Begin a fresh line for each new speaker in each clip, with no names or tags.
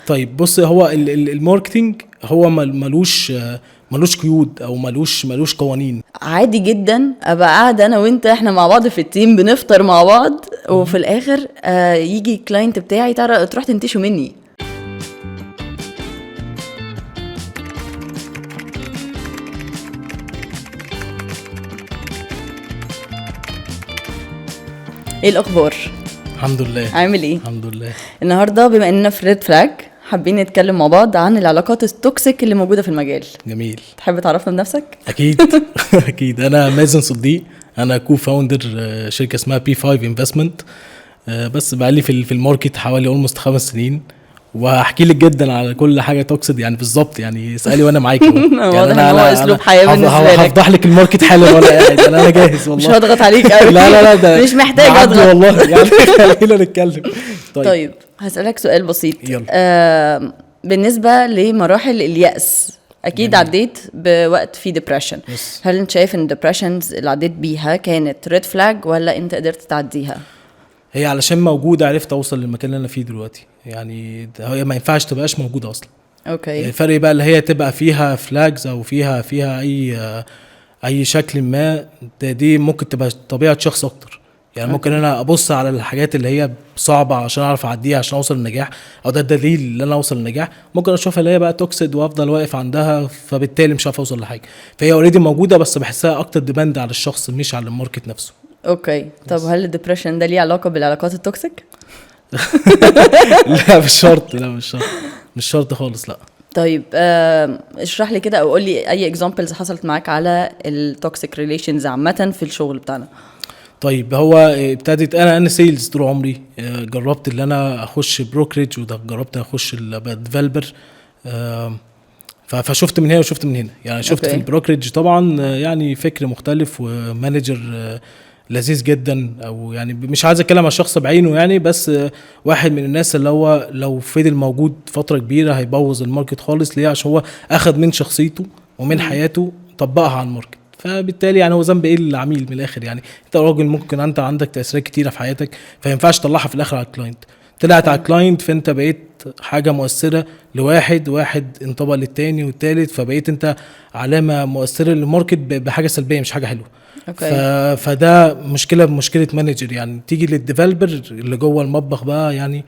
طيب بص، هو ال marketing هو ملوش قيود او ملوش قوانين.
عادي جدا ابقى قاعدة انا وانت، احنا مع بعض في ال team بنفطر مع بعض، وفي الاخر يجي client بتاعي تروح تنتشه مني. ايه الاخبار؟
الحمد لله.
عامل ايه؟
الحمد لله.
النهارده بما اننا في Red Flag حابين نتكلم مع بعض عن العلاقات ال toxic اللي موجودة في المجال.
جميل.
تحب تعرفنا بنفسك؟
اكيد. اكيد. انا مازن صديق، انا co-founder شركة اسمها P5 Investment. بس بقالي في ال market حوالي almost 5 سنين، وهحكي لك جدا على كل حاجة toxic يعني بالظبط، يعني اسالي وانا معاكي.
يعني انا اسلوب حياة بالنسبة لك.
هفضح لك ال market حالا وانا قاعد، انا جاهز والله.
مش هضغط عليك قوي.
لا لا لا، ده
مش محتاج اضغط
والله يعني. خلينا نتكلم.
طيب هسألك سؤال بسيط. بالنسبة لمراحل اليأس، أكيد عديت بوقت في depression. هل أنت شايف إن depressions اللي عديت بيها كانت red flag ولا أنت قدرت تعديها؟
هي علشان موجودة عرفت أوصل للمكان اللي أنا فيه دلوقتي، يعني هي ما ينفعش تبقاش موجودة أصلا.
okay.
الفرق بقى اللي هي تبقى فيها flags أو فيها أي شكل ما، دي ممكن تبقى طبيعة شخص أكتر. يعني ممكن انا ابص على الحاجات اللي هي صعبة عشان اعرف اعديها عشان اوصل للنجاح، او ده الدليل اللي انا اوصل للنجاح. ممكن اشوفها اللي هي بقى toxic وافضل واقف عندها، فبالتالي مش عارف اوصل لحاجة. فهي already موجودة، بس بحسها اكتر depend على الشخص مش على ال market نفسه.
okay. طب هل ال depression ده ليه علاقة بالعلاقات ال toxic؟
لا مش شرط، لا مش شرط، مش شرط خالص، لا.
طيب اشرح لي كده او قول لي اي examples حصلت معاك على ال toxic relations عامة في الشغل بتاعنا.
طيب هو ابتدت انا sales طول عمري، جربت ان انا اخش brokerage، وجربت اخش developer، فشفت من هنا وشفت من هنا. يعني شفت في ال brokerage طبعا يعني فكر مختلف و manager لذيذ جدا، او يعني مش عايز اتكلم على الشخص بعينه يعني، بس واحد من الناس اللي هو لو فضل موجود فترة كبيرة هيبوظ ال market خالص. ليه؟ عشان هو اخذ من شخصيته ومن حياته طبقها على ال market، فبالتالي يعني هو ذنب ايه للعميل من الاخر؟ يعني انت راجل ممكن انت عندك تاثيرات كتيرة في حياتك، فما ينفعش تطلعها في الاخر على ال client. طلعت على ال client فانت بقيت حاجة مؤثرة لواحد، واحد انطبق للتاني والتالت، فبقيت انت علامة مؤثرة لل market بحاجة سلبية مش حاجة حلوة.
okay.
فده مشكلة manager. يعني تيجي لل developer اللي جوه المطبخ بقى، يعني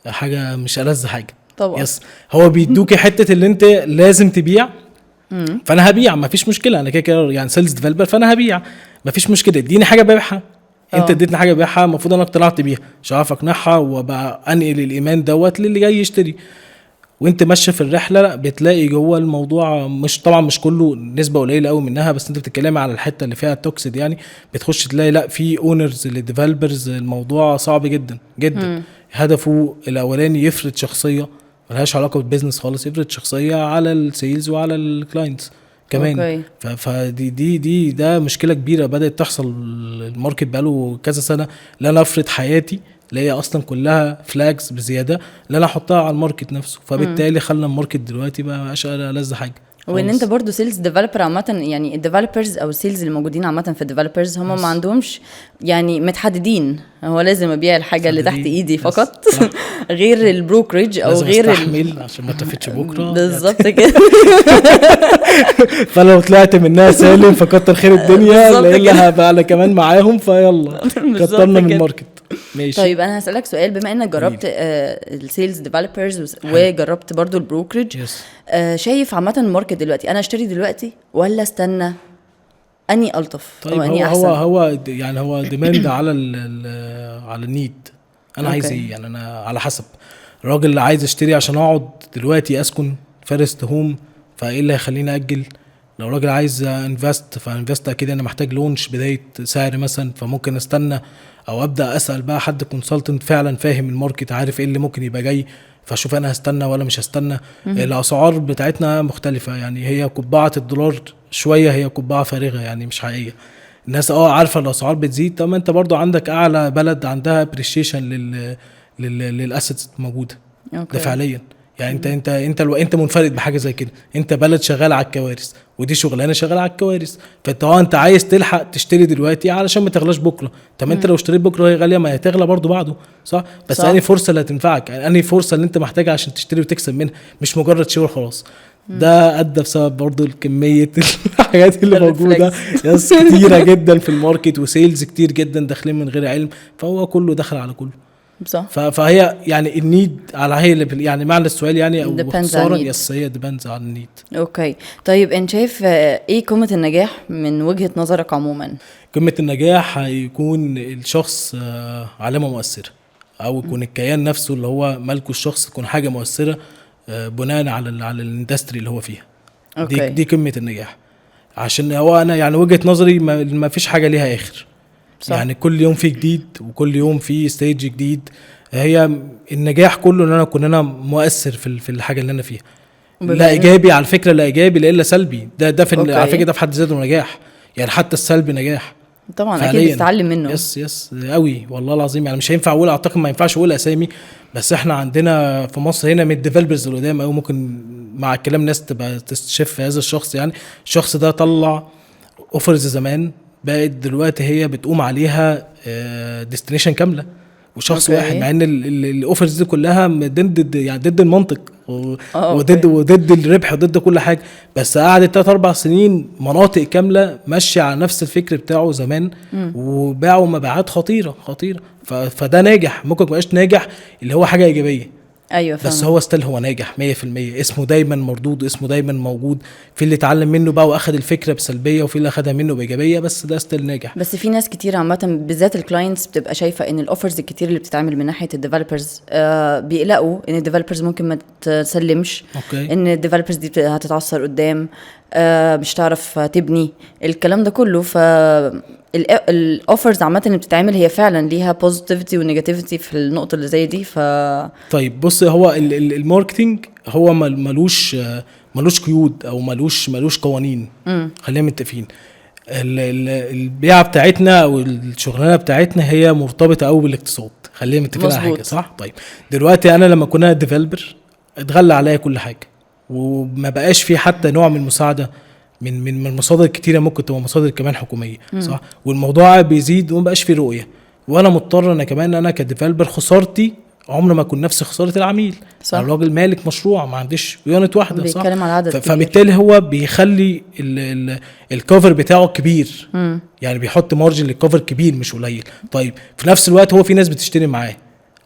حاجة مش ألذ حاجة
طبعا.
yes، هو بيدوكي حتة اللي انت لازم تبيع، فانا هبيع مفيش مشكلة، انا كده كده يعني sales developer، فانا هبيع مفيش مشكلة، اديني حاجة ببيعها. انت اديتني حاجة ببيعها، المفروض انا اقتنعت بيها عشان اعرف اقنعها وابقى انقل الايمان دوت للي جاي يشتري. وانت ماشي في الرحلة لا بتلاقي جوه الموضوع، مش طبعا مش كله، نسبه قليله قوي منها، بس انت بتتكلمي على الحتة اللي فيها ال toxic يعني، بتخش تلاقي لا في owners لل developers الموضوع صعب جدا جدا. هدفه الاولاني يفرض شخصية ملهاش علاقة بال business خالص، يفرض شخصية على ال sales وعلى ال clients كمان.
okay.
فدي دي دي ده مشكلة كبيرة بدات تحصل ال market بقاله كذا سنة. لا انا افرض حياتي اللي هي اصلا كلها flags بزيادة، لا انا احطها على ال market نفسه، فبالتالي خلى ال market دلوقتي بقى ألذ حاجة.
وان انت برضو sales developer عامة، يعني ال developers او ال sales اللي موجودين عامة في ال developers هم ما عندهمش يعني متحددين، هو لازم ابيع الحاجة اللي تحت ايدي فقط. غير ال brokerage او
لازم
غير
استحمل عشان ما تفتش بكره
بالظبط كده.
فلو طلعت منها سالم فكتر خير الدنيا، لان هبقى انا كمان معاهم، فيلا كترنا من ال market. ماشي.
طيب انا هسألك سؤال، بما انك جربت ال sales developers وجربت برضو ال brokerage، شايف عامة ال market دلوقتي انا اشتري دلوقتي ولا استنى؟ اني الطف؟
طيب هو أحسن؟ هو يعني هو demand على على ال need. انا عايز ايه يعني؟ انا على حسب الراجل اللي عايز اشتري عشان اقعد دلوقتي اسكن first home، فايه اللي هيخليني اجل؟ لو راجل عايز invest ف invest اكيد انا محتاج launch بداية سعر مثلا، فممكن استنى او ابدا اسال بقى حد consultant فعلا فاهم ال market، عارف ايه اللي ممكن يبقى جاي، فاشوف انا هستنى ولا مش هستنى. الاسعار بتاعتنا مختلفة، يعني هي قبعه الدولار شوية، هي قبعه فارغة يعني مش حقيقية. الناس عارفه الاسعار بتزيد، طب ما انت برضو عندك اعلى بلد عندها appreciation لل assets الموجودة. ده فعليا يعني انت انت انت لو انت منفرد بحاجة زي كده، انت بلد شغال على الكوارث، ودي شغلانة شغالة على الكوارث، فانت انت عايز تلحق تشتري دلوقتي علشان ما تغلاش بكره. طب انت لو اشتريت بكره هي غالية، ما هي تغلى برضو بعده، صح؟ بس انهي فرصة اللي هتنفعك، يعني انهي فرصة اللي انت محتاجها عشان تشتري وتكسب منها، مش مجرد شغل خلاص. ده ادى بسبب برضو كمية الحاجات اللي موجودة yes كتيرة جدا في ال market، و sales كتير جدا داخلين من غير علم، فهو كله دخل على كله.
صح.
فهي يعني ال need على هي اللي يعني معنى السؤال يعني او باختصارا yes هي depends على ال need.
okay طيب انت شايف ايه قمة النجاح من وجهه نظرك عموما؟
قمة النجاح هيكون الشخص علامة مؤثرة، او يكون الكيان نفسه اللي هو مالكه الشخص يكون حاجة مؤثرة بناء على ال industry اللي هو فيها. okay. دي قمة النجاح، عشان هو انا يعني وجهه نظري ما فيش حاجة ليها اخر. صح. يعني كل يوم في جديد وكل يوم في stage جديد. هي النجاح كله ان انا اكون انا مؤثر في الحاجة اللي انا فيها، لا ايجابي على فكرة، لا ايجابي لا الا سلبي. ده في على فكرة ده في حد ذاته نجاح، يعني حتى السلبي نجاح
طبعا اكيد بتتعلم منه.
yes yes قوي والله العظيم. يعني مش هينفع اقول، اعتقد ما ينفعش اقول اسامي، بس احنا عندنا في مصر هنا من ال developers اللي قدام قوي، ممكن مع الكلام ناس تبقى تستشف هذا الشخص. يعني الشخص ده طلع offers زمان بقت دلوقتي هي بتقوم عليها destination كاملة وشخص واحد، مع ان ال offers دي كلها ضد، يعني ضد المنطق وضد الربح وضد كل حاجة، بس قعدت 3-4 سنين مناطق كاملة ماشية على نفس الفكر بتاعه زمان، وباعوا مبيعات خطيرة خطيرة. فده ناجح، ممكن مبقاش ناجح اللي هو حاجة ايجابية، ايوه بس هو still هو ناجح 100%، اسمه دايما مردود، اسمه دايما موجود، في اللي اتعلم منه بقى واخد الفكرة بسلبيه، وفي اللي اخدها منه بايجابية، بس ده still ناجح.
بس في ناس كتير عامة بالذات ال clients بتبقى شايفه ان ال offers الكتير اللي بتتعمل من ناحية ال developers بيقلقوا ان ال developers ممكن ما تسلمش، okay. ان ال developers دي هتتعثر قدام، مش تعرف تبني الكلام ده كله. ف ال offers عامة اللي بتتعمل هي فعلا ليها positivity و negativity في النقطة اللي زي دي. ف
طيب بص، هو ال marketing هو ملوش قيود او ملوش قوانين. خلينا متفقين، البيعة بتاعتنا او الشغلانة بتاعتنا هي مرتبطة قوي بالاقتصاد، خلينا متفقين على حاجة، صح؟ طيب دلوقتي انا لما كنا developer اتغلى عليا كل حاجة، وما بقاش في حتى نوع من المساعدة من مصادر كتيرة، ممكن تبقى مصادر كمان حكومية، صح؟ والموضوع بيزيد وما بقاش في رؤية، وانا مضطر انا كمان انا ك developer خسارتي عمر ما اكون نفس خسارة العميل. صح. الراجل مالك مشروع ما عنديش unit واحدة، صح؟
بيتكلم على عدد،
فبالتالي هو بيخلي ال cover بتاعه كبير. يعني بيحط margin لل cover كبير مش قليل. طيب في نفس الوقت هو في ناس بتشتري معاه،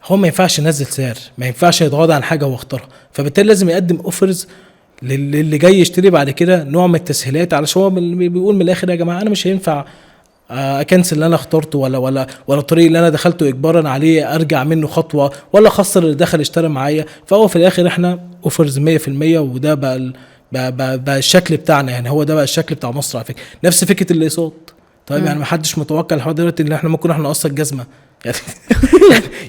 هو ما ينفعش ينزل سعر، ما ينفعش يتغاضى عن حاجة هو اختارها، فبالتالي لازم يقدم offers للي جاي يشتري بعد كده نوع من التسهيلات، علشان هو بيقول من الاخر يا جماعة انا مش هينفع اكنسل اللي انا اخترته، ولا ولا ولا الطريق اللي انا دخلته اجبارا عليه ارجع منه خطوة، ولا اخسر اللي دخل اشترى معايا. فهو في الاخر احنا offers 100%، وده بقى بقى الشكل بتاعنا، يعني هو ده بقى الشكل بتاع مصر على فكرة. نفس فكرة الاقساط. طيب يعني ما حدش متوقع لحد دلوقتي ان احنا ممكن احنا نقص الجزمة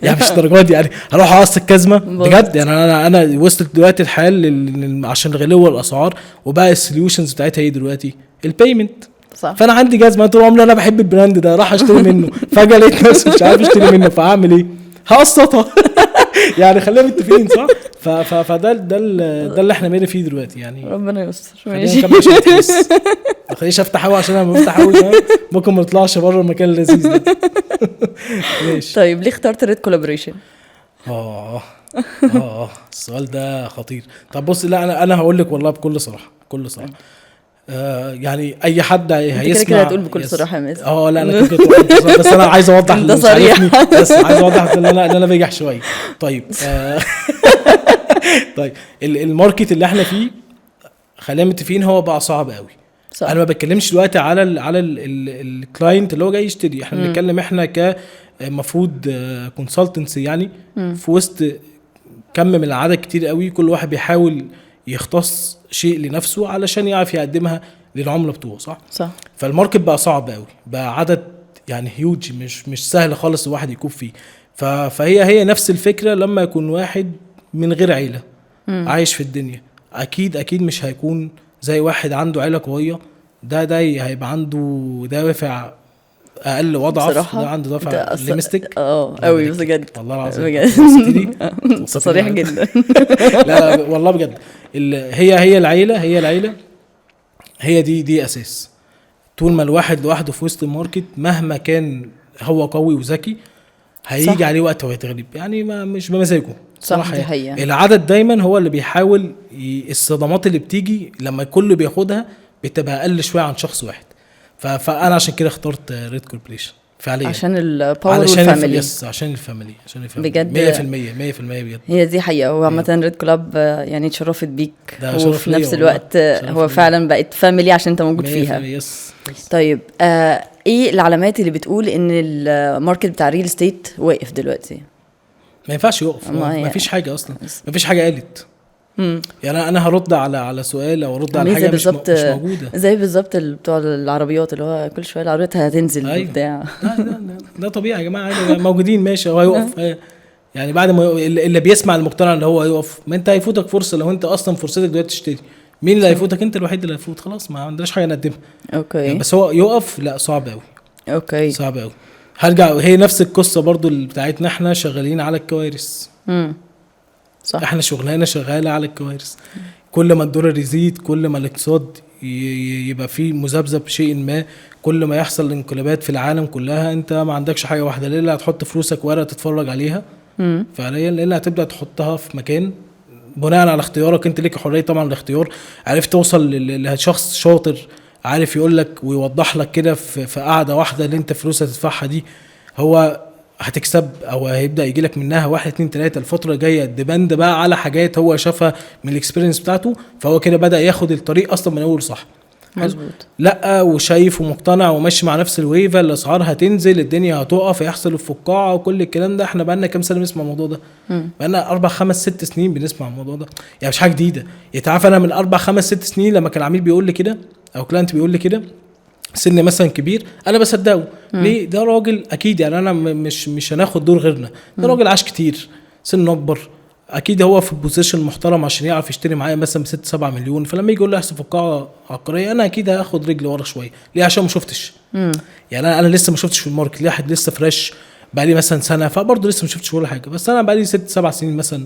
يعني مش الدرجات دي، يعني هروح اقص الجزمة بجد. يعني انا وصلت دلوقتي الحال عشان غلو الاسعار، وبقى ال solutions بتاعتها ايه دلوقتي؟ ال payment.
صح.
فانا عندي جزمه طول عمري انا بحب ال brand ده، راح اشتري منه، فجاة لقيت نفسي مش عارف اشتري منه، فاعمل ايه؟ هقسطها. يعني خلينا متفقين، صح؟ فده ده اللي احنا مالي فيه دلوقتي يعني.
ربنا يستر. ماشي،
ما خليش افتح قوي، عشان انا بفتح قوي ممكن ما نطلعش بره المكان اللذيذ ده.
ماشي. طيب ليه اخترت Red Collaboration؟
السؤال ده خطير. طب بص، لا انا هقول لك والله بكل صراحة، بكل صراحة، يعني اي حد هيسمع
كده هتقول بكل صراحة يا مازن.
لا انا كده كده، بس انا عايز اوضح اللي مش عارفني، بس عايز اوضح ان انا بجح شوية. طيب طيب ال market اللي احنا فيه خلينا متفقين هو بقى صعب قوي. صح. انا ما بتكلمش دلوقتي على ال client اللي هو جاي يشتري، احنا بنتكلم احنا كمفروض consultancy، يعني في وسط كم من العدد كتير قوي، كل واحد بيحاول يختص شيء لنفسه علشان يعرف يقدمها للعملة بتوعه، صح؟
صح.
فال market بقى صعب قوي، بقى عدد يعني هيوج، مش سهل خالص الواحد يكون فيه. فهي هي نفس الفكرة لما يكون واحد من غير عيلة عايش في الدنيا، اكيد مش هيكون زي واحد عنده عيلة قوية، ده هيبقى عنده دوافع اقل واضعف، ده عنده دافع لمستك.
قوي بجد
والله العظيم
بجد صريح جدا.
لا والله بجد، هي العيلة، هي العيلة، هي دي اساس. طول ما الواحد لوحده في وسط ال market مهما كان هو قوي وذكي هيجي عليه وقت وهيتغلب، يعني ما مش بمزاجه.
صح، دي حقيقة.
العدد دايما هو اللي بيحاول الصدمات اللي بتيجي لما كله بياخدها بتبقى اقل شوية عن شخص واحد. فانا عشان كده اخترت Red Corporation فعليا،
عشان ال power وال family.
yes، عشان ال family، عشان ال family
بجد
100% 100% بجد.
هي دي حقيقة. وعامة Red Club يعني اتشرفت بيك، وفي نفس الوقت هو فعلا بقت family عشان انت موجود فيها.
yes.
طيب ايه العلامات اللي بتقول ان ال market بتاع ال real estate واقف دلوقتي؟
ما ينفعش يقف، ما فيش حاجة اصلا، ما فيش حاجة قالت. يعني انا هرد على سؤال او ارد على حاجة مش موجودة،
زي بالظبط بتوع العربيات اللي هو كل شوية العربيات هتنزل. أيوة. بتاع
لا ده طبيعي يا جماعة، موجودين ماشي، هو هيقف. يعني بعد ما اللي بيسمع المقتنع اللي هو هيقف، ما انت هيفوتك فرصة. لو انت اصلا فرصتك دلوقتي تشتري، مين اللي هيفوتك؟ انت الوحيد اللي هيفوت، خلاص ما عندناش حاجة نقدمها.
okay
يعني بس هو يقف لا، صعب قوي.
okay
صعب قوي. هرجع هي نفس القصة برضو اللي بتاعتنا، احنا شغالين على الكوارث.
صح.
احنا شغلانة شغالة على الكوارث. كل ما الدولار يزيد، كل ما الاقتصاد يبقى فيه مذبذب شيء ما، كل ما يحصل انقلابات في العالم كلها، انت ما عندكش حاجة واحدة، ليه اللي هتحط فلوسك ورقة تتفرج عليها فعليا، ليه اللي هتبدا تحطها في مكان بناء على اختيارك. انت ليك حرية طبعا الاختيار، عرفت توصل لشخص شاطر عارف يقول لك ويوضح لك كده في قعدة واحدة اللي انت فلوس هتدفعها دي هو هتكسب او هيبدا يجي لك منها 1 2 3 الفترة الجاية. depend بقى على حاجات هو شافها من ال experience بتاعته، فهو كده بدا ياخد الطريق اصلا من اول صح.
مظبوط.
لا وشايف ومقتنع وماشي مع نفس ال wave، الاسعار هتنزل، الدنيا هتقف، هيحصل الفقاعه وكل الكلام ده. احنا بقالنا كام سنة بنسمع الموضوع ده؟ بقالنا 4 5 6 سنين بنسمع الموضوع ده، يعني مش حاجة جديدة. يتعرف انا من 4 5 6 سنين لما كان عميل بيقول لي كده او client بيقول لي كده سن مثلا كبير، انا بصدقه. ليه؟ ده راجل اكيد، يعني انا مش هناخد دور غيرنا، ده راجل عاش كتير، سنة اكبر، اكيد هو في position محترم عشان يعرف يشتري معايا مثلا ب 6 7 مليون. فلما يجي يقول لي احسب فقاعة عقارية، انا اكيد هاخد رجلي ورا شوية. ليه؟ عشان ما شفتش. يعني انا لسه ما شفتش في ال market، ليه؟ لسه fresh بقى لي مثلا سنة، فبرضه لسه ما شفتش ولا حاجة، بس انا بقى لي 6 7 سنين مثلا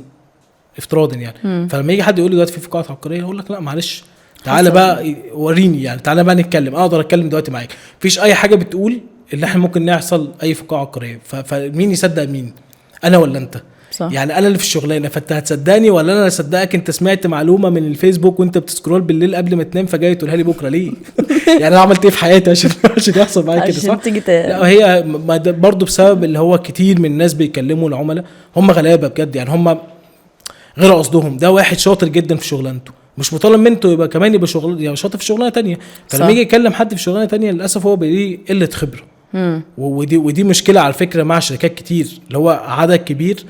افتراضا يعني. فلما يجي حد يقول لي دلوقتي في فقاعة عقارية، اقول لك لا معلش، تعالى بقى وريني، يعني تعالى بقى نتكلم، اقدر اتكلم دلوقتي معاك. مفيش اي حاجة بتقول اللي احنا ممكن نحصل اي فقاعة عقارية. فمين يصدق مين، انا ولا انت؟
صح.
يعني انا اللي في الشغلانة، فانت هتصدقني ولا انا اللي اصدقك؟ انت سمعت معلومة من الفيسبوك وانت بت scroll بالليل قبل ما تنام، فجاي تقولها لي بكره ليه؟ يعني انا عملت ايه في حياتي عشان يحصل معايا كده؟ صح. لا هي برضه بسبب اللي هو كتير من الناس بيكلموا العملاء هم غلابة بجد، يعني هم غير قصدهم. ده واحد شاطر جدا في شغلانته، مش مطالب منه يبقى كمان يبقى شغل، يعني شاطر في شغلانة تانية. فلما يجي يكلم حد في شغلانة تانية للاسف هو بيلاقي قلة خبره. ودي مشكلة على فكرة مع شركات كتير، اللي هو عدد كبير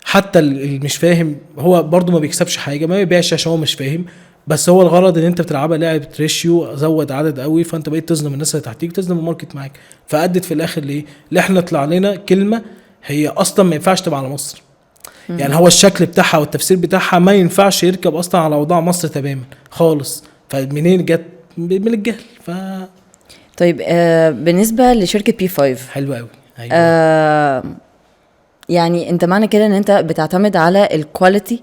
حتى اللي مش فاهم هو برضو ما بيكسبش حاجة، ما بيبيعش عشان هو مش فاهم. بس هو الغرض ان انت بتلعبها لعبه ratio، زود عدد قوي، فانت بقيت تظلم الناس اللي تحتيك، تظلم ال market معاك. فادت في الاخر ليه؟ اللي احنا طلع لنا كلمة هي اصلا ما ينفعش تبقى على مصر. يعني هو الشكل بتاعها والتفسير بتاعها ما ينفعش يركب اصلا على اوضاع مصر تماما خالص. فمنين جت؟ من الجهل.
طيب بالنسبة لشركة P5،
حلوة قوي. ايوه.
يعني انت معنى كده ان انت بتعتمد على ال quality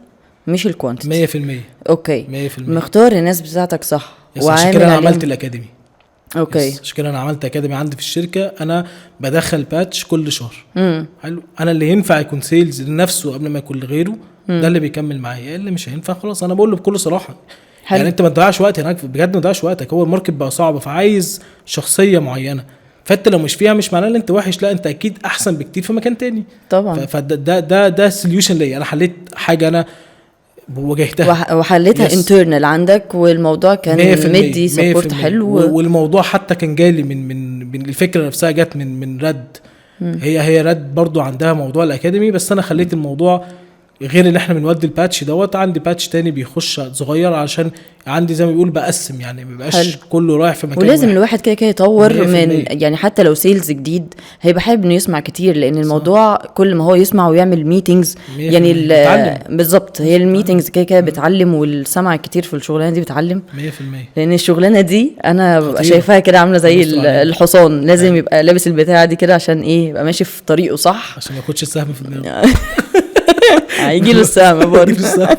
مش ال quantity.
100%.
okay
100%.
مختار الناس بتاعتك صح.
وعشان كده انا عملت ال academy.
okay.
عشان كده انا عملت academy عندي في الشركة، انا بدخل batch كل شهر. حلو. انا اللي ينفع يكون sales لنفسه قبل ما يكون لغيره، ده اللي بيكمل معايا. اللي مش هينفع خلاص انا بقول له بكل صراحة. حلو. يعني انت ما تضيعش وقت هناك بجد، ما تضيعش وقتك. هو ال market بقى صعب، فعايز شخصية معينة، فانت لو مش فيها مش معناه ان انت وحش، لا انت اكيد احسن بكتير في مكان تاني
طبعا.
فده ده ده ده solution ليا، انا حليت حاجة انا واجهتها
وحليتها internal عندك، والموضوع كان مدي support حلو.
والموضوع حتى كان جالي من الفكرة نفسها، جت من رد. هي رد برضو عندها موضوع ال academy، بس انا خليت الموضوع غير ان احنا بنودي ال batch دوت، عندي batch تاني بيخش صغير، عشان عندي زي ما بيقول بقسم، يعني ما بيبقاش كله رايح في مكان
ولازم
واحد.
الواحد كده كده يطور
100%.
من يعني حتى لو sales جديد هيبقى حابب انه يسمع كتير، لان الموضوع كل ما هو يسمع ويعمل meetings
100%
يعني
بتعلم.
بالظبط، هي ال meetings كده كده بتعلم، والسمع الكتير في الشغلانة دي بتعلم،
100%.
لان الشغلانة دي انا ببقى
خطيرة.
شايفاها كده عامله زي
الله يستر عليك.
الحصان، لازم
أيوة.
يبقى لابس البتاعه دي كده عشان ايه، يبقى ماشي في طريقه صح،
عشان ما ياخدش السهم في دماغه.
هيجي له السهم برضه.
يجيله السهم.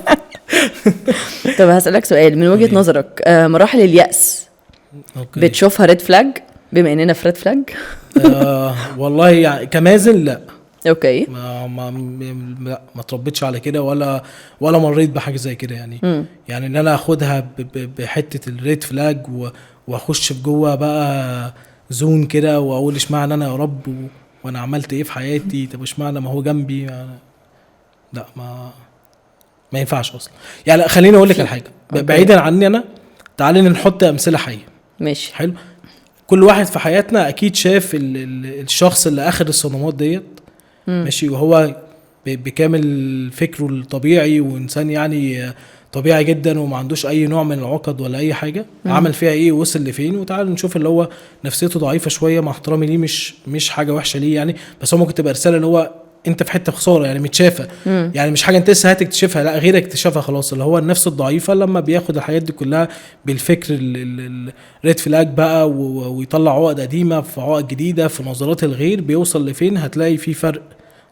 طب هسألك سؤال من وجهة
okay.
نظرك، مراحل اليأس
okay.
بتشوفها red flag؟ بما اننا في red flag.
والله يعني كمازن لا.
okay.
ما ما لا، ما تربيتش على كده ولا مريت بحاجة زي كده يعني. يعني ان انا اخدها بحته ال red flag واخش في جوه بقى zone كده واقول اشمعنى انا يا رب، وانا عملت ايه في حياتي، طب اشمعنى ما هو جنبي، لا ما ينفعش اصلا يعني. خليني اقول لك على حاجة
okay.
بعيدا عني انا، تعالي نحط امثلة حيه.
ماشي.
حلو. كل واحد في حياتنا اكيد شاف الشخص اللي اخد الصدمات ديت، ماشي، وهو بكامل فكرة الطبيعي وانسان يعني طبيعي جدا وما عندوش اي نوع من العقد ولا اي حاجة، عمل فيها ايه ووصل لفين. وتعالوا نشوف اللي هو نفسيته ضعيفة شوية، مع احترامي ليه، مش حاجة وحشة ليه يعني، بس هو ممكن تبقى رسالة اللي هو انت في حتة خسارة يعني، متشافه يعني، مش حاجة انت لسه هتكتشفها، لا غيرك اكتشفها خلاص. اللي هو النفس الضعيفة لما بياخد الحاجات دي كلها بالفكر ال red flag بقى ويطلع عقد قديمة في عقد جديدة في نظرات الغير، بيوصل لفين. هتلاقي في فرق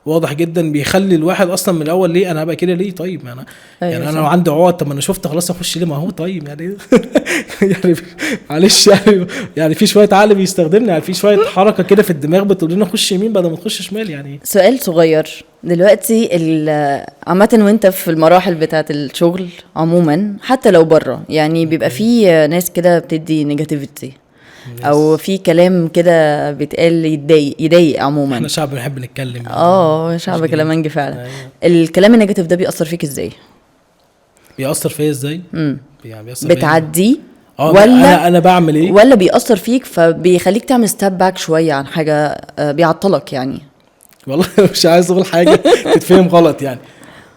واضح جدا بيخلي الواحد اصلا من الاول ليه انا هبقى كده ليه؟ طيب ما انا يعني انا لو عندي عقد، طب ما انا شفت خلاص اخش ليه؟ ما هو طيب يعني يعني معلش يعني في شوية عقل بيستخدمني، يعني في شوية حركة كده في الدماغ بتقول لنا خش يمين بدل ما تخش شمال يعني.
سؤال صغير دلوقتي، عامة وانت في المراحل بتاعه الشغل عموما حتى لو بره يعني، بيبقى في ناس كده بتدي negativity او في كلام كده بيتقال يضايق عموما.
احنا شعب بنحب نتكلم.
شعب كلامنجي فعلا.
أيوة.
الكلام ال negative ده بيأثر فيك ازاي؟
بيأثر فيا ازاي؟ يعني بيأثر
بتعديه
ولا انا بعمل ايه؟
ولا بيأثر فيك فبيخليك تعمل step back شوية عن حاجة، بيعطلك يعني؟
والله مش عايز اقول حاجة تتفهم غلط يعني.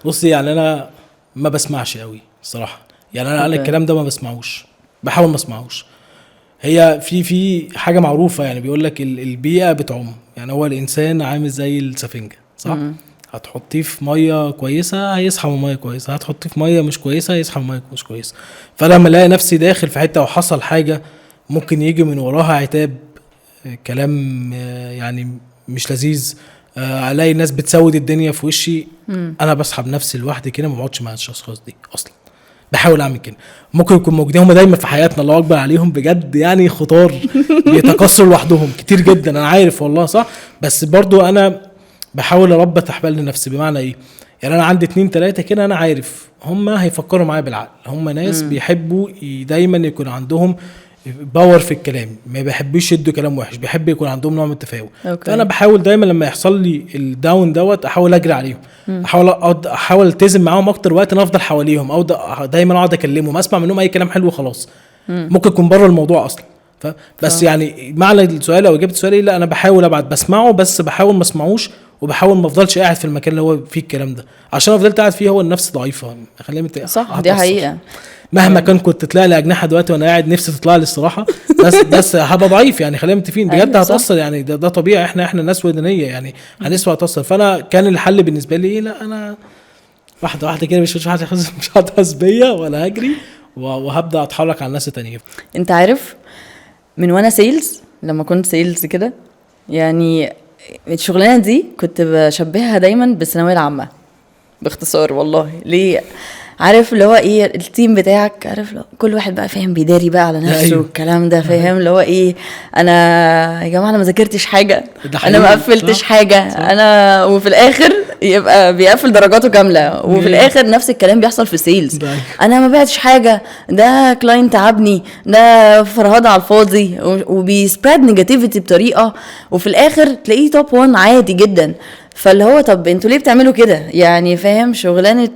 بصي يعني انا ما بسمعش قوي الصراحة يعني، انا الكلام ده ما بسمعوش، بحاول ما اسمعوش. هي في حاجة معروفة يعني، بيقول لك البيئة بتعم يعني، هو الانسان عامل زي السفنجه صح؟ هتحطيه في مية كويسة هيسحب مية كويسة، هتحطيه في مية مش كويسة هيسحب مية مش كويسة. فلما الاقي نفسي داخل في حتة وحصل حاجة ممكن يجي من وراها عتاب، كلام يعني مش لذيذ، الاقي الناس بتسود الدنيا في وشي، انا بسحب نفسي لوحدي كده، ما بقعدش مع الاشخاص دي اصلا. بحاول اعمل كده. ممكن يكون موجودين هم دايما في حياتنا، الله اكبر عليهم بجد يعني، خطار بيتكاثروا لوحدهم كتير جدا، انا عارف والله صح، بس برضو انا بحاول اربط احبال لنفسي. بمعنى ايه يعني؟ انا عندي 2 3 كده انا عارف هم هيفكروا معايا بالعقل، هم ناس بيحبوا دايما يكون عندهم power في الكلام، ما بيحبوش يدوا كلام وحش، بيحب يكون عندهم نوع من التفاؤل. فانا بحاول دايما لما يحصل لي ال down دوت احاول اجري عليهم، احاول التزم معاهم اكتر وقت، انا افضل حواليهم او دايما اقعد اكلمهم، اسمع منهم اي كلام حلو خلاص، ممكن يكون بره الموضوع اصلا. بس يعني معنى السؤال او اجابه السؤال، لا انا بحاول ابعد، بسمعه بس بحاول ما اسمعوش، وبحاول ما افضلش قاعد في المكان اللي هو فيه الكلام ده، عشان فضلت قاعد فيه هو النفس ضعيفة، خلينا
صح، دي حقيقة.
مهما كان كنت تطلع لي اجنحة دلوقتي وانا قاعد نفسي تطلع لي الصراحة، بس هبقى ضعيف يعني، خلينا متفقين بجد. هتاثر يعني، ده طبيعي، احنا ناس ودنيه يعني، هنسوى هتاثر. فانا كان الحل بالنسبة لي لا انا واحدة واحدة كده، مش هتحس بيا ولا هجري، وهبدا اتحرك على الناس التانية.
انت عارف من وانا sales، لما كنت sales كده يعني، الشغلانة دي كنت بشبهها دايما بالثانويه العامة باختصار والله. ليه؟ عارف اللي هو ايه ال team بتاعك، عارف لو كل واحد بقى فاهم بيداري بقى على نفسه. أيوه. الكلام ده فاهم اللي هو ايه، انا يا جماعة انا ما ذاكرتش حاجة، انا ما قفلتش حاجة. صح. انا وفي الاخر يبقى بيقفل درجاته كاملة، وفي الاخر نفس الكلام بيحصل في sales، انا ما بعتش حاجة، ده client تعبني، ده فرهده على الفاضي، وبي spread negativity بطريقة، وفي الاخر تلاقيه top 1 عادي جدا. فاللي هو طب انتوا ليه بتعملوا كده يعني؟ فاهم شغلانة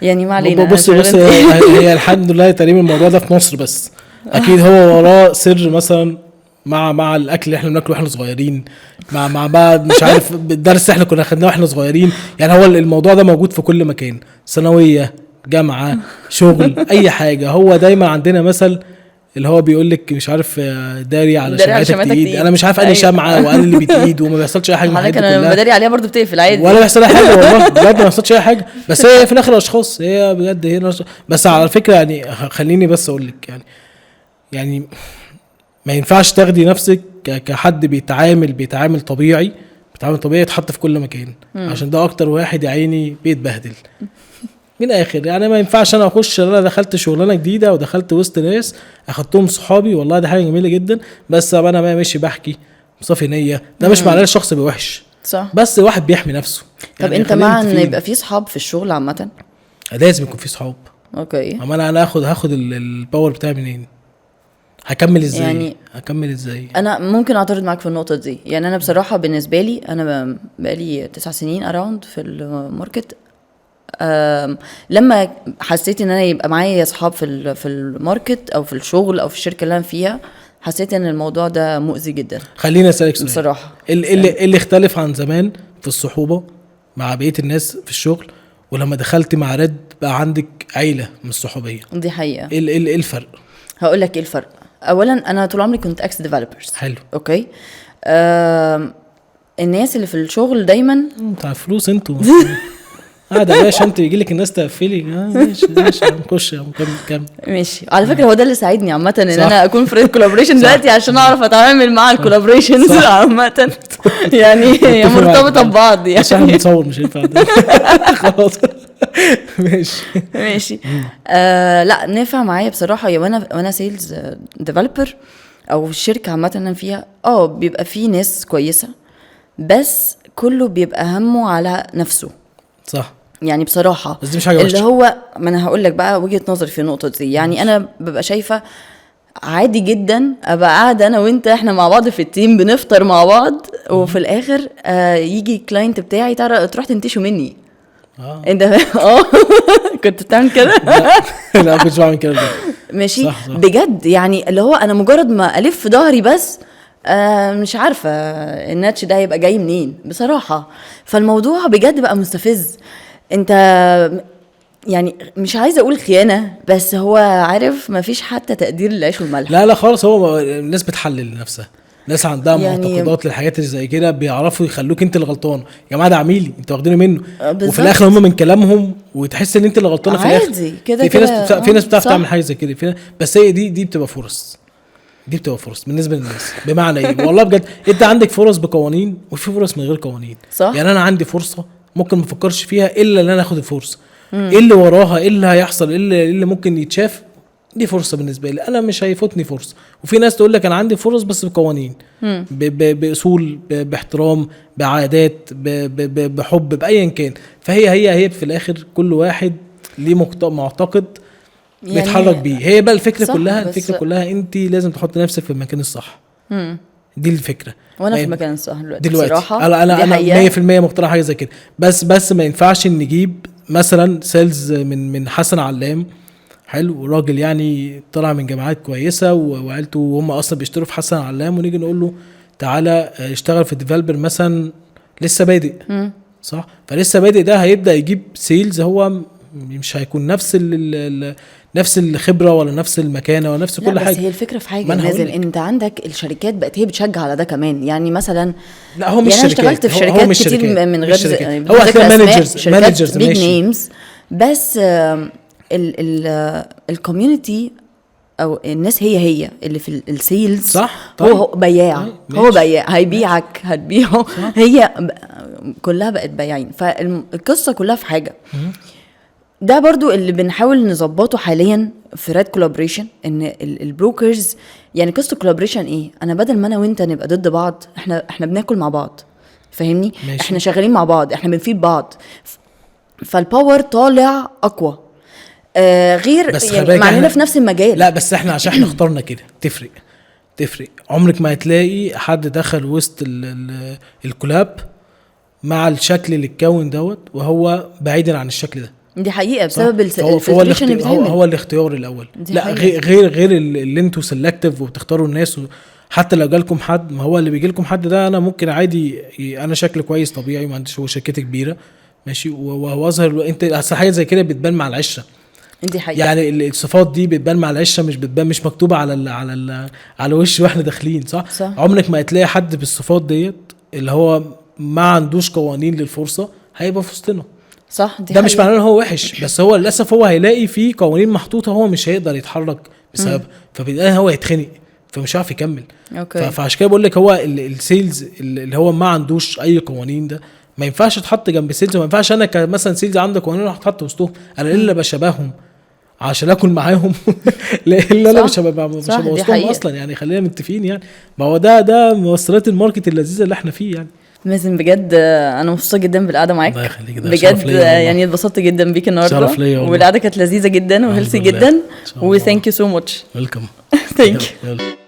يعني ما علينا.
بص هي الحمد لله تقريبا الموضوع ده في مصر بس، اكيد هو وراه سر مثلا مع الاكل اللي احنا بناكله واحنا صغيرين، مع بقى مش عارف الدرس احنا كنا خدناه واحنا صغيرين. يعني هو الموضوع ده موجود في كل مكان، ثانوية، جامعه، شغل، اي حاجة. هو دايما عندنا مثل اللي هو بيقول لك مش عارف داري على شمعتك تقيد. انا مش عارف انهي شمعة وانهي اللي بتقيد، وما بيحصلش اي حاجة من الحاجات دي كلها.
انا بداري عليها برضو بتقفل عادي
ولا بيحصل اي حاجة، والله بجد ما بيحصلش اي حاجة. بس هي في الاخر اشخاص، هي بجد هي. بس على فكرة يعني خليني بس اقول لك يعني ما ينفعش تاخدي نفسك كحد بيتعامل طبيعي، يتحط في كل مكان. عشان ده اكتر واحد يا عيني بيتبهدل من الاخر. يعني ما ينفعش انا اخش، انا دخلت شغلانة جديدة ودخلت وسط ناس اخدتهم صحابي، والله ده حاجة جميلة جدا، بس انا ما ماشي بحكي صافي نيه، ده مش معناه الشخص بوحش،
صح،
بس واحد بيحمي نفسه.
طب يعني انت مع ان يبقى في صحاب في الشغل عامة؟
لازم يكون في صحاب.
okay.
اما انا هاخد ال power بتاعي منين؟ هكمل ازاي؟ يعني هكمل ازاي؟
انا ممكن اعترض معاك في النقطة دي. يعني انا بصراحة بالنسبة لي، انا بقالي 9 سنين around في ال market. لما حسيت ان انا يبقى معايا اصحاب في ال market او في الشغل او في الشركة اللي انا فيها، حسيت ان الموضوع ده مؤذي جدا.
خلينا اسالك سؤال
بصراحة،
اللي اختلف عن زمان في الصحوبه مع بقية الناس في الشغل، ولما دخلت مع رد بقى عندك عيله من الصحوبيه،
دي حقيقة.
ايه الفرق؟
هقول لك ايه الفرق. اولا انا طول عمري كنت ex developers.
حلو.
okay. الناس اللي في الشغل دايما
بتاع فلوس انتوا قاعدة يا باشا، انت يجي لك الناس تقفلي. ماشي ماشي نخش كم
ماشي. على فكرة هو ده اللي ساعدني عامة ان انا اكون في collaboration دلوقتي، عشان اعرف اتعامل مع ال collaborations عامة. يعني هي مرتبطة ببعض يعني.
عشان بنصور مش هينفع خلاص. ماشي
ماشي. لا نافع معايا بصراحة. يا وانا sales developer او الشركة عامة انا فيها، بيبقى في ناس كويسة، بس كله بيبقى همه على نفسه.
صح.
يعني بصراحة
بس دي مش حاجة
اللي هو، ما انا هقول لك بقى وجهه نظري في النقطة دي. يعني انا ببقى شايفه عادي جدا ابقى قاعدة انا وانت احنا مع بعض في ال team بنفطر مع بعض، وفي الاخر يجي client بتاعي تروح تنتشه مني. انت كنت بتعمل كده؟
لا كنتش بعمل كده.
ماشي. صح. بجد يعني اللي هو انا مجرد ما الف ظهري بس مش عارفه الناتش ده هيبقى جاي منين بصراحة. فالموضوع بجد بقى مستفز. انت يعني مش عايزه اقول خيانة، بس هو عارف مفيش حتى تقدير للعيش والملح.
لا لا خالص، هو الناس بتحلل نفسها، ناس عندها يعني معتقدات للحاجات اللي زي كده، بيعرفوا يخلوك انت اللي غلطان. يا جماعة ده عميلي انتوا واخدينه منه، وفي الاخر هم من كلامهم وتحس ان انت اللي غلطانة في الاخر.
عادي كده.
في ناس بتعرف تعمل حاجة زي كده، بس هي دي بتبقى فرص. دي بتبقى فرص بالنسبة للناس. بمعنى ايه؟ والله بجد انت عندك فرص بقوانين وفي فرص من غير قوانين.
صح.
يعني انا عندي فرصة ممكن ما افكرش فيها الا ان انا اخد الفرصة. ايه اللي وراها، ايه اللي هيحصل، ايه اللي ممكن يتشاف، دي فرصة بالنسبة لي انا، مش هيفوتني فرصة. وفي ناس تقول لك انا عندي فرص بس بقوانين، باصول، باحترام، بعادات، بحب، بايا كان. فهي هي هي في الاخر كل واحد ليه معتقد يعني بيتحرك بيه. هي بقى الفكرة كلها، الفكرة كلها انت لازم تحط نفسك في المكان الصح. دي الفكرة.
وانا في المكان الصح دلوقتي بصراحة.
انا 100% مقتنع حاجة زي كده. بس ما ينفعش نجيب مثلا sales من حسن علام، حلو، راجل يعني طلع من جامعات كويسة وعيلته وهم اصلا بيشتروا في حسن علام، ونيجي نقول له تعالى اشتغل في developer مثلا لسه بادئ. صح. فلسه بادئ ده هيبدا يجيب sales، هو مش هيكون نفس الخبرة ولا نفس المكانة ولا نفس كل حاجة.
بس هي الفكرة في حاجة نازل، انت عندك الشركات بقت هي بتشجع على ده كمان. يعني مثلا
لا هو مش
يعني
شركات،
انا اشتغلت في شركات كتير من غير
يعني هو managers
big names، بس ال community او الناس هي اللي في ال sales.
صح.
طيب. هو بياع، هو بياع، هيبيعك هتبيعه. هي كلها بقت بياعين. فالقصة كلها في حاجة ده برضو اللي بنحاول نظبطه حاليا في راد collaboration، ان ال brokers يعني قصة collaboration ايه؟ انا بدل ما انا وانت نبقى ضد بعض، احنا بناكل مع بعض، فاهمني؟ ماشي. احنا شغالين مع بعض، احنا بنفيد بعض، فال power طالع اقوى. غير
بس
يعني معنانا في نفس المجال.
لا بس احنا عشان احنا اخترنا كده. تفرق. عمرك ما هتلاقي حد دخل وسط ال collab مع الشكل اللي اتكون دوت وهو بعيدا عن الشكل ده.
دي حقيقة بسبب ال filtration اللي بيتعمل.
هو الاختيار الاول. لا غير اللي انتوا selective وبتختاروا الناس حتى لو جالكم حد، ما هو اللي بيجي لكم حد ده انا ممكن عادي، انا شكل كويس طبيعي، ما عنديش، هو شركتي كبيرة ماشي، واظهر. انت اصل حاجة زي كده بتبان مع العشره.
دي حقيقه.
يعني الصفات دي بتبان مع العشره، مش بتبان، مش مكتوبة على الوش واحنا داخلين، صح؟
صح.
عمرك ما هتلاقي حد بالصفات ديت اللي هو ما عندوش قوانين للفرصه هيبقى في وسطنا.
صح، دي
ده مش
حقيقة.
معناه ان هو وحش، بس هو للاسف هو هيلاقي فيه قوانين محطوطة هو مش هيقدر يتحرك بسببها، فبالتالي هو يتخنق فمش عارف يكمل. فعشان كده بقول لك هو ال sales اللي هو ما عندوش اي قوانين ده ما ينفعش يتحط جنب sales، وما ينفعش انا كمثلا sales عنده قوانين اروح اتحط وسطهم، انا الا بشبههم عشان اكل معاهم، لا انا مش
صح،
هبقى
دي
وسطهم
حقيقة.
اصلا يعني، خلينا متفقين يعني، ما هو ده مؤثرات ال market اللذيذة اللي احنا فيه يعني.
مازن بجد انا مبسوطة جدا بالقعده معاك.
الله يخليك، ده شرف
بجد
ليا والله.
يعني اتبسطت جدا بيك النهارده.
شرف ليا والله.
والقعده كانت لذيذة جدا و healthy
الحمد لله.
جدا.
إن شاء الله.
و thank you so much.
welcome.
thank you.
يلا.